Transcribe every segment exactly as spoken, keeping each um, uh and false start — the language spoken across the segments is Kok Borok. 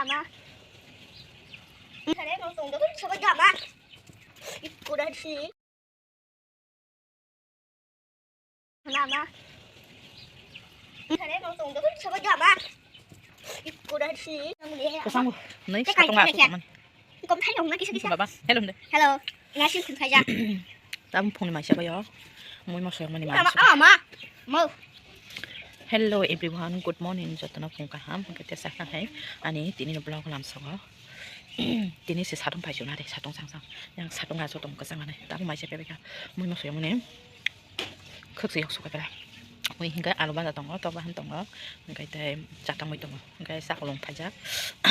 Ama. Kare no tong do so ga ma. Ikko da si. Mama. Kare no tong do so ga ma. Ikko da si. Kasang. Nai, satong aku man. Kom thai yong na kisa kisa. Baba, hello de. Hello. Nasi kun khaja. Tabuk phone mai sabo yo. Mui moso mani mai. Ama, ama. Mo. Hello everyone, good morning. Jotono phung kaham. Kete sakna hai. Ani tini no vlog lam sogo. Tini se satong phai jona de, satong sang sang. Yang satong aso tong kasang ane. Tabuk mai sabo ka. Mui moso mani. Khwk se yok suka kara. Mui hinga alu bana tongo, tok bahan tongo. Hinga tai chatang mui tongo. Hwnkhe sakolong phaijak.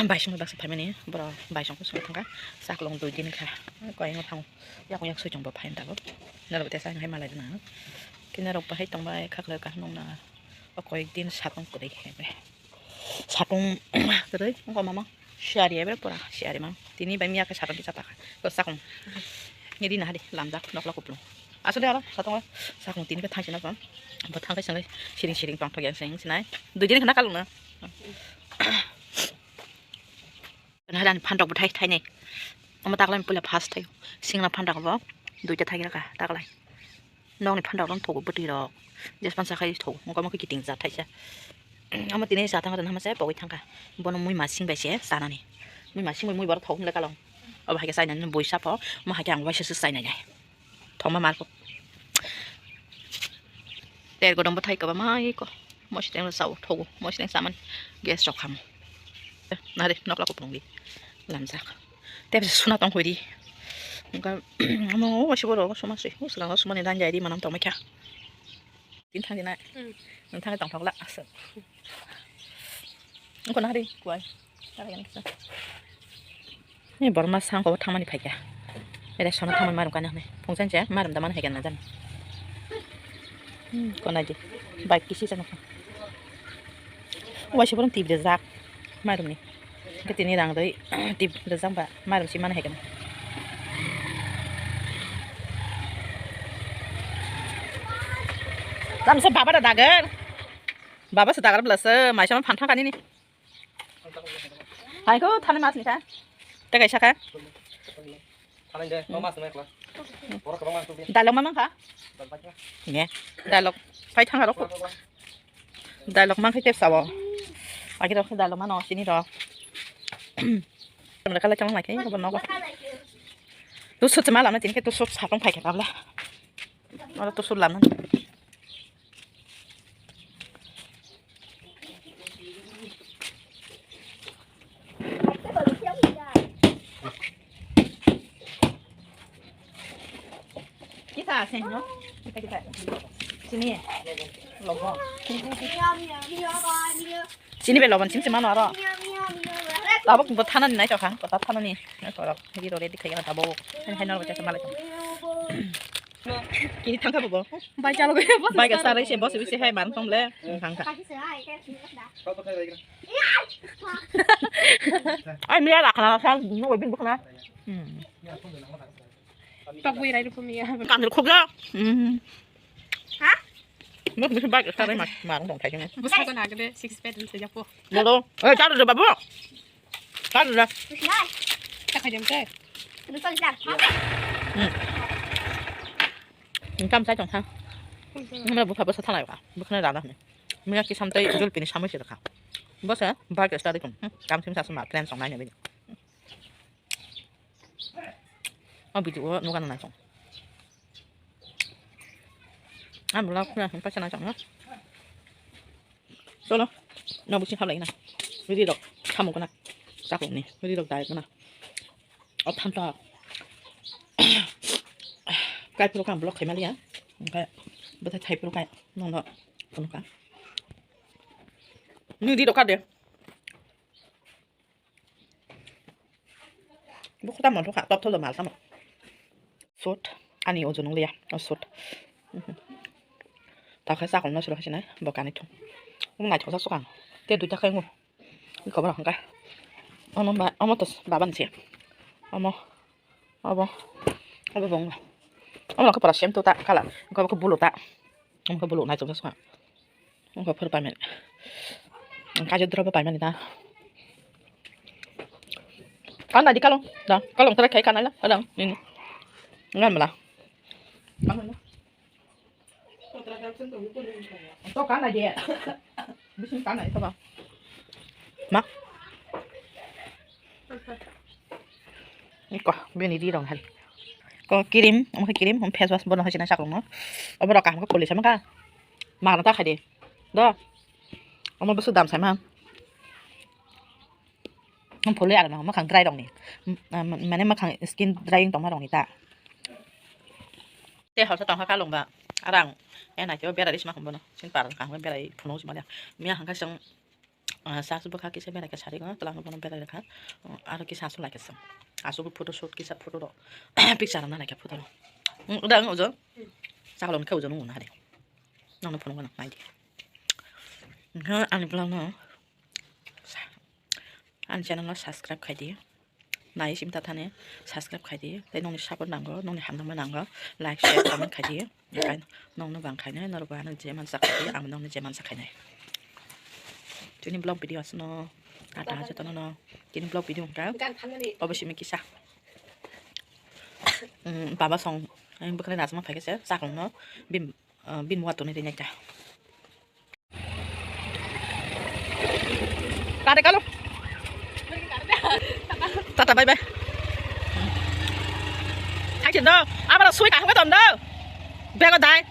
Baisongni baksa phaimani borok baisongkhe songwi thangkha. Sakolong dui din kha. Koyengno thango. Yakung yak soi chwngbo phaina tabuk. Norok tesa hai malai rwna. Khe norok bahai tongbai khaklai kaham nongna. O koyek din satung kwrwi khe bai. Satung kwrwi wngkha mama. Siyari ebe pura siyari mang. Tini bai miya khe satung kisa takha. Ko satung. Ngi din hari lamjak nokla kupulung. Aswk de aro satung o satung tini khe thangsi nokon. Bo thangkhe sengwi siring siring tongthok yang seng sinai. Dui din khna kalungno. Nahari ani phantok bo thai thainai. Omo taklai puila first thaio. Singna phantok bo duita thai raka taklai. Nokni phantok rok thogo bwtwi rok. Jespan sakhai thogo. Omo khe kiting jat thaisa. Omo tini sa thangkha hama se pogwi thangkha. Bono mui masing bai se chanani. Mui masing bai mui borok thogo hinle kalong. Obo hai khe chainani bui sapho. Omo hai khe ang waisa se chainai nai. Thoma marko. Ter godom bo thai kaba mai ko. Mosi teng sao thogo. Mosi teng saman gas rok khamo. Nare nokla ko pungwi. Lamjak. Tep suna tong khoi di. Engka mo wasi boro suma sui. Usla suma ni dan jai di manam tong mai kha. Tin thang dina. Hmm. Nang thang tong thok la asal. Engko nari kuai. Ni borma sangko thangmani phaikha. Ere sono thangmani marum kana hwnwi. Phungsa se marum da man haikha na jan. Hmm, kona di. Bike kisi jano. Waisa borong tibde jak. Marumni. Ketini rang doi tibde jak ba marum si man haikha. Lamsa baba da dagar. Baba se dagar belasa maisa man phantang kanini. Hai ko thani mas ni kha. Te kaisa kha. Dalok ma mang kha. Ne. Dalok pai thang aro. Dalok mang khai tep sawo. Agi rok dalok ma no sini rok. Kamera kala chang lai kai ko no. Tu sut ma lam na tin ke tu sut sa tong phai kha tabla. Oro tu sut lam na. Kita ase, no? Kita, kita. Sini. Lobon. Sini be lobon, sini sini mano aro. Tabuk bo thanani nai tokha, kota thanani. Nai korok, higi rore dikhai ya tabuk. Hai, hai, noro bacha malai. Kini thangkha bobo. Bai chalo bai. Bai ga sarai se bosi bisi hai man tong le. Thangkha. Ai miya rakhna sa no bin bukhna. Hmm. Tok bui rai rukum ya. Kan khogla. Hmm. Ha? Mo bisi bai ga sarai ma ma tong thai. Busa ko na gede six pet se japo. Bolo. Eh, chalo de babu. Kar da. Nai. Ka khajem te. Nusal jam. Hmm. Income sai tong kha. Nang bupha bwsa thalai ba. Bwkhna da da. Mina ki samtai jul pini samai se kha. Bwsa ba ke stadi kum. Kam sim sa sma plan song nai ne bi. O video nuga nai song. Ang vlog khna hwn paisa nai song. Cholo, no busi hablai na. Riri rok, samung kana. Chakung ni, riri rok dai kana. O thanto. Kai puro kam block khai maliya. Engka bata thai puro kai. Nong no. Kono ka. Ni di rok ka de. Buku tamo thokha, top tholo mal tamo. Sut, ani ojon wng liya, o sut. Mhm. Takhe chakol no siro hasinai, bo kanwi thung. Wng naithok jak sukang. Te duita khe wngo. Iko borok hwnkhe. Ono ba, omo to baban se. Omo, obo, obo bo wngla. Omo khe pura same to ta colour. Iko bo khe blue ta. Omo khe blue naithok jak sukang. Wngkha phuru paimani. Kaisa drop paimani da. Kana di kalong, da, kalong tara khai kana la, kadang ini. Ngan mala. To kana di. Bising kana itu ba. Ma. Iko, bini di dong hal. Ko kirim, omo khe kirim, hum face wash bono hoisina saklong no. Obo rok kaham khe kuli sama ka. Magna ta khai di. Do. Omo busu dam sai ma. Phulwi aro no mwkhang dry rokni. M-, m-, mane mwkhang skin drying tongma rokni ta. Te hor sa tongkha kalong ba. Arang. E nai teo berai sima khumbono. Sin par kang berai phunuk sima ya. Miya hangka seng, ah, sa su bwkha kisa berai ka sari go. Tlang bono berai kha. Aro kisa asu lai kisa. Asu photo shoot kisa photo ro. Picture na lai kha photo ro. Mm, uda ang ujo. Sa kalong kha ujo nung na hari. Nang no phunuk na nai di. Nang ani vlog no. Ani channel no subscribe khai di. Nai sim ta thani subscribe khai di. Tei nongni support nango, nongni hamjakma nango. Like, share, comment khai di. Nokno bang khainai, norok bo ano je mansa khai di, ang nokno je mansa khainai. Tini vlog video asno. Tata jotono no. Tini vlog video wngkha. Obo simi kisa. Mm, baba song. Ang bwkhwnai najma phaikhe se chaklang no. Bim, ah, bim wa tonwi rinai ta. Kare kalo. Tata bye bye. Thaksin do. Abara sui kaham ka ton do. Bego dai.